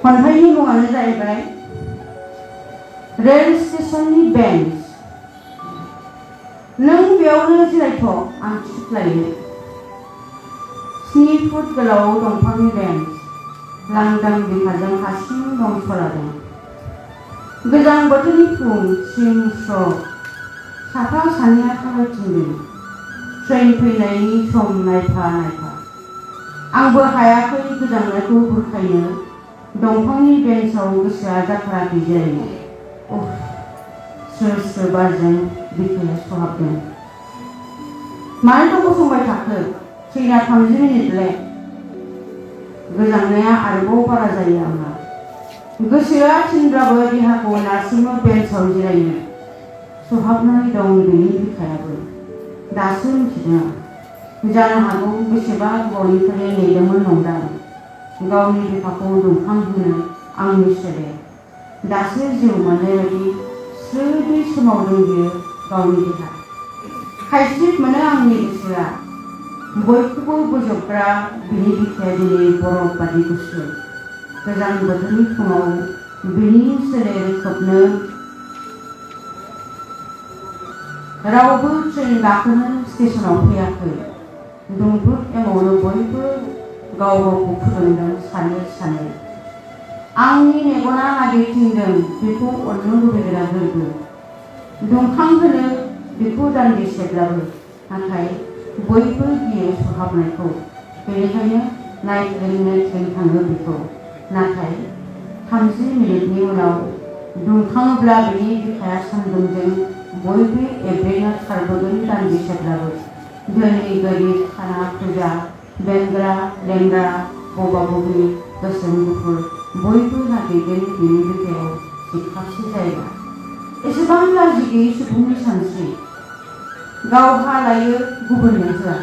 खन्थाइनि मुङानो जाहैबाय रेल स्टेशननि बेन्च। नों बेयावनो जिरायथ' आं टिकेट लायो। 7 फुट गोलाव दंफांनि बेन्च, लांदां बिखाजों हारसिं दं सलादों। गोजां बोथोरनि फुं सिं स्र' साफा सानैया थाबायथिंदों ट्रेन फैनायनि सम नायफा नायफा। आंबो हायाखै गोजांनायखौ बुरखायनो, दंफांनि बेन्चआव गोसोआ जाथाराखै जिरायनो। स्रो स्रो बारजों बिखाया सुहाबदों। मानोथो गसंबाय थाखो? ट्रेना 30 मिनिटले। गोजांनाया आरोबाव बारा जायो आंहा। गोसोआ थिनब्लाबो देहाखौ नारसिनो बेन्चआव जिरायनो। सुहाबनानै दं बेनि बिखायाबो। दासो मिथिदों आं। जानो हागौ बेसेबा गोबावनिफ्रायनो नेदोंमोन नंदां गावनि बिखाखौ दुंखांहोनो आंनि सोलेर। दासो जिउ मोननाय बायदि स्रोदै सोमावदों बियो गावनि देहा। खायस्रिब मोनो आंनि गोसोआ। बयखौबो बोजबग्रा बिनि बिखाया दिनै बरफ बादि गुसु। गोजां बोथोरनि फुङाव बिनि सोलेर खोबनो रावबो ट्रेन गाखोनो स्टेशनाव फैयाखै। दुंब्रुद एमावनो बयबो गाव गावखौ फुदुंदों सानै सानै। आंनि मेगना नागिरथिंदों बेखौ अननो लुबैग्रा गोरबो, दुंखांहोनो बेखौ दान्दिसेब्लाबो। नाथाय बयबो गियो सुहाबनायखौ, बेनिखायनो नायग्रोमनो ट्रेन थाङो बेखौ। नाथाय 30 मिनिटनि उनाव दुंखाङोब्ला बिनि बिखाया सान्दुंजों बयबो एब्रेना खारबोगोन दान्दिसेब्लाबो। धोनि गोरिब खाना खुजा, बेंग्रा लेंग्रा बबा बबि गोसोम गुफुर बयबो नागिरगोन बिनि बिखायाव सिख्लाबसे जायगा। एसेबां लाजि गैयै सुबुंनि सानस्रि, गावहा लायो गुबुननो होआ।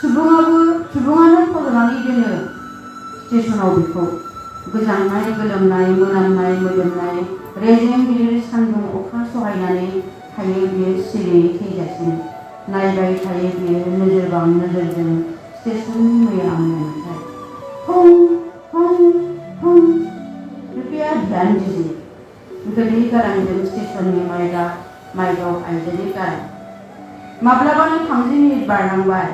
सुबुङानो फज'नानै दोनो स्टेशनाव बिखौ। गोजांनाय गोलोमनाय मोनामनाय मोदोमनाय रेजें गिलिर सान्दुं अखा सहायनानै थायो बियो सिरियै थैजासिम। नायबाय थायो बियो नोजोरबां नोजोरजों स्टेशननि मैया नुथाय। फुं फुं फुं कृपया ध्यान दीजिए। गोदै गारांजों स्टेशननि माइगाव आइजोनि गारां। माब्लाबानो 30 मिनिट बारलांबाय।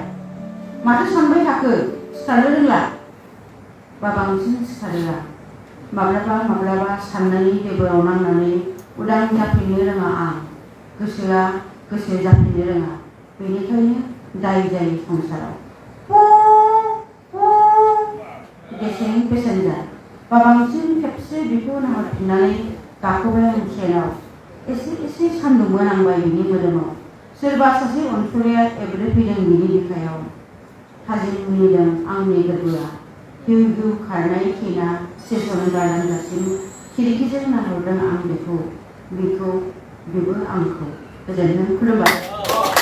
माथो सानबाय थाखो? सिखारनो रोंला? बा बांसिन सिखारोआ। माब्लाबा साननायनि देबोराव नांनानै उदां जाफिननो रोङा आं। गोसोआ गोसो जाफिननो रोङा। बेनिखायनो दाय जायो संसाराव। गेसें पेसेन्जार। बा बांसिन खेबसे बिखौ नाहरफिननानै गाखोबाय आं ट्रेनाव। एसे सान्दुंबो नांबाय बिनि मोदोमाव। सोरबा सासे अनसुलैया एब्रेफैदों बिनि बिखायाव। थाजिम मिनिदों आंनि गोरबोआ। हिउ हिउ खारनाय ट्रेना स्टेशन गारलांजासिम खिरखिजों नाहरदों आं बेखौ, बेबो आंखौ। गोजोन्थों, खुलुमबाय।